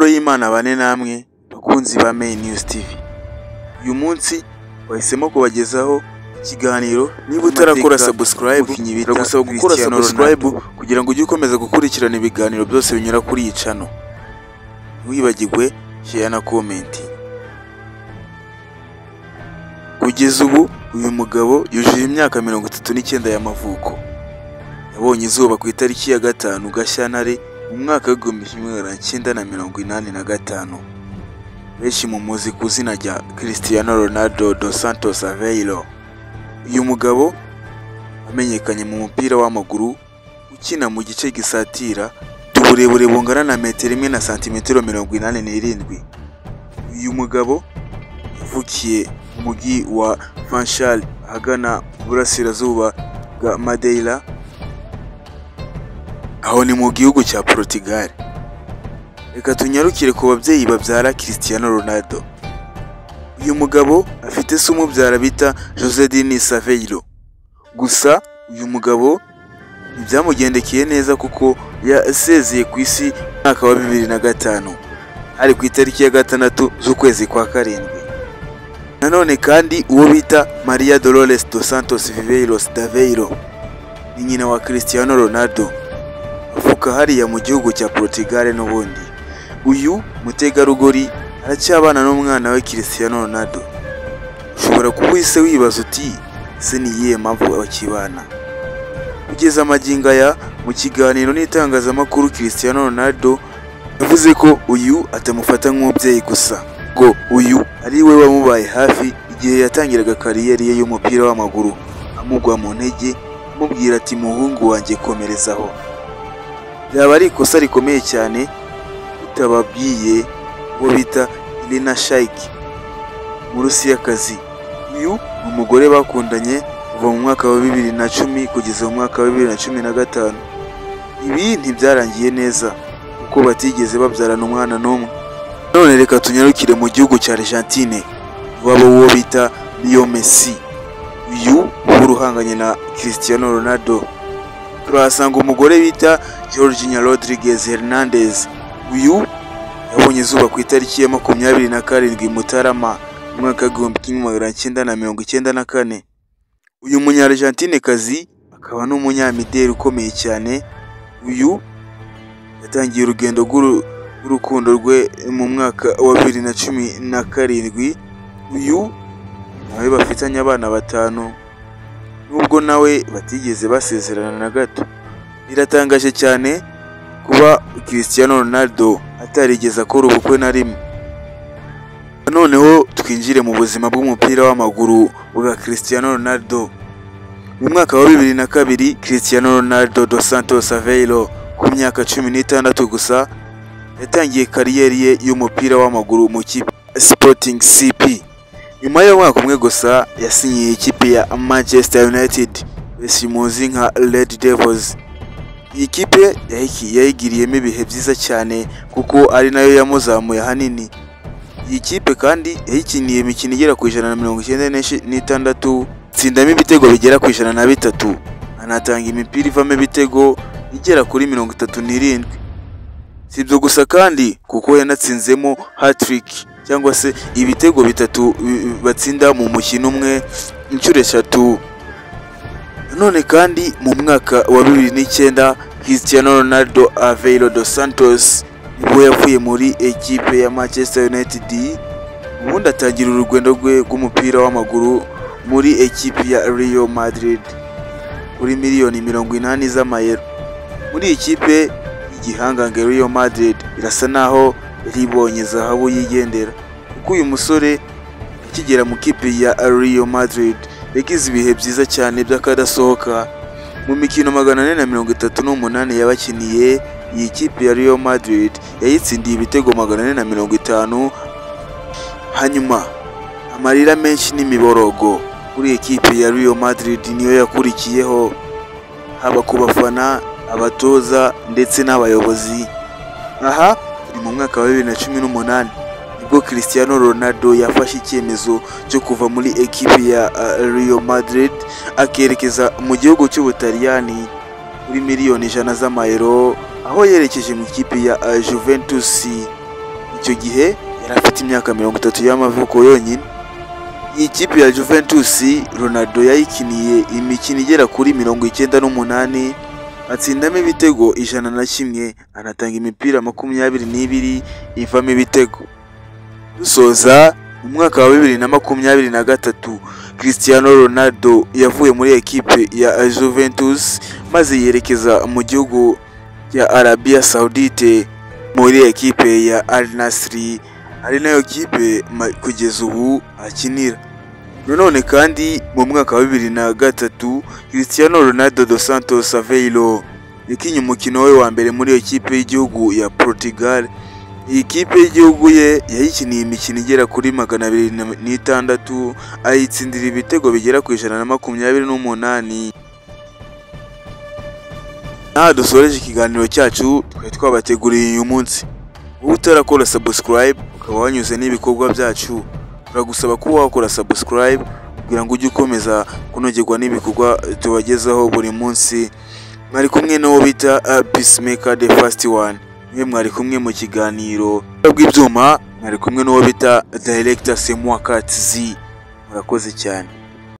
y'Imana bane namwe bakunzi ba Main News TV. Uyu munsi wahisemo kubagezaho ikiganiro. Niba utarakora subscribe, turagusaba gukora subscribe kugira ngo ujye ukomeza gukurikirana ibiganiro byose binyura kuri iyi channel. Ntiwibagirwe share na comment. Kugeza ubu uyu mugabo yujuje imyaka 39 y'amavuko. Yabonye izuba ku itariki ya 5 Gashyantare mu mwaka w'1985. Benshi mumuzi ku izina rya Cristiano Ronaldo dos Santos Aveiro. Uyu mugabo amenyekanye mu mupira w'amaguru ukina mu gice gisatira, uburebure bungana na metero 1 na santimetero 87. Uyu mugabo yavukiye mu mujyi wa Funchal ahagana mu burasirazuba bwa Madeira, aho ni mu gihugu cya Portugal. Reka tunyarukire ku babyeyi babyara Cristiano Ronaldo. Uyu mugabo afite se umubyara bita José Dinis Aveiro. Gusa uyu mugabo ntibyamugendekeye neza kuko yasezeye ku isi mu mwaka wa 2005, hari ku itariki ya 6 z'ukwezi kwa 7. Nanone kandi uwo bita Maria Dolores dos Santos Viveiros d'Aveiro ni nyina wa Cristiano Ronaldo, avuka hariya mu gihugu cya Portugal n'ubundi. Uyu mutegarugori aracyabana n'umwana we Cristiano Ronaldo. Ushobora kuba uhise wibaza uti ese ni iyihe mpamvu bakibana? Kugeza magingo aya mu kiganiro n'itangazamakuru, Cristiano Ronaldo yavuze ko uyu atamufata nk'umubyeyi gusa, ngo uyu ari we wamubaye hafi igihe yatangiraga kariyeri ye y'umupira w'amaguru, amugwa mu ntege amubwira ati muhungu wanjye komerezaho. Byaba ari ikosa rikomeye cyane tutababwiye uwo bita Irina Shayk, Umurusiyakazi. Uyu ni umugore bakundanye kuva mu mwaka wa 2010 kugeza mu mwaka wa 2015. Ibi ntibyarangiye neza kuko batigeze babyarana umwana n'umwe. None reka tunyarukire mu gihugu cya Argentine, iwabo uwo bita Leo Messi, uyu uhora uhanganye na Cristiano Ronaldo. Turahasanga umugore bita Georgina Rodriguez Hernandez. Uyu yabonye izuba ku itariki ya 27 Mutarama mu mwaka w'1994. Uyu munya-Argentinekazi akaba n'umunyamideli ukomeye cyane. Uyu yatangiye urugendo rw'urukundo rwe mu mwaka wa 2017. Uyu nawe bafitanye abana 5, nubwo nawe batigeze basezerana na gato. Biratangaje cyane kuba Cristiano Ronaldo atarigeze akora ubukwe na rimwe. Noneho twinjire mu buzima bw'umupira w'amaguru bwa Cristiano Ronaldo. Mu mwaka wa 2002, Cristiano Ronaldo dos Santos Aveiro ku myaka 16 gusa yatangiye kariyeri ye y'umupira w'amaguru mu kipe Sporting CP. Nyuma y'umwaka umwe gusa yasinyiye ikipe ya Manchester United, benshi muzi nka Red Devils. Iyi kipe yayigiriyemo ibihe byiza cyane kuko ari nayo yamuzamuye ahanini. Iyi kipe kandi yayikiniye imikino igera ku 196, itsindamo ibitego bigera ku 103, anatanga imipira ivamo ibitego igera kuri 37. Si ibyo gusa kandi kuko yanatsinzemo hat-trick cyangwa se ibitego 3 batsinda mu mukino umwe inshuro 3. None kandi mu mwaka wa 2009, Cristiano Ronaldo Aveiro dos Santos nibwo yavuye muri ekipe ya Manchester United, ubundi atangira urugendo rwe rw'umupira w'amaguru muri ekipe ya Real Madrid kuri miliyoni 80 z'amayero. Muri iyi kipe y'igihangange Real Madrid irasa naho yaribonye zahabu yigendera, kuko uyu musore akigera mu kipe ya Real Madrid yagize ibihe byiza cyane by'akadasohoka. Mu mikino 438 yabakiniye, iyi kipe ya Real Madrid yayitsindiye ibitego 450. Hanyuma amarira menshi n'imiborogo kuri ekipe ya Real Madrid niyo yakurikiyeho, haba ku bafana, abatoza ndetse n'abayobozi. Aha ni mu mwaka wa 2018 nibwo Cristiano Ronaldo yafashe icyemezo cyo kuva muri ekipe ya Real Madrid akerekeza mu gihugu cy'Ubutaliyani kuri miliyoni 100 z'amayero, aho yerekeje mu ikipe ya Juventus. Icyo gihe yari afite imyaka 30 y'amavuko yonyine. Iyi kipe ya Juventus Ronaldo yayikiniye imikino igera kuri 98, atsindamo ibitego 101, anatanga imipira 22 ivamo ibitego. Dusoza, mu mwaka wa 2023 Cristiano Ronaldo yavuye muri ekipe ya Juventus maze yerekeza mu gihugu cya Arabia Saudite muri ekipe ya Al Nassr, ari nayo kipe kugeza ubu akinira. Nanone kandi mu mwaka wa 2003 Cristiano Ronaldo dos Santos Aveiro yakinnye umukino we wa mbere muri ekipe y'igihugu ya Portugal. Iyi kipe y'igihugu ye yayikiniye imikino igera kuri 206, ayitsindira ibitego bigera ku 128. Aha dusoreje ikiganiro cyacu twari twabateguriye uyu munsi. Wowe utarakora subscribe ukaba wanyuze n'ibikorwa byacu, turagusaba kuba wakora subscribe kugira ngo ujye ukomeza kunogerwa n'ibikorwa tubagezaho buri munsi. Mwari kumwe n'uwo bita Peacemaker the first one. Mwe mwari kumwe mu kiganiro bw'ibyuma, mwari kumwe n'uwo bita Director Semwaka TZ. Murakoze cyane.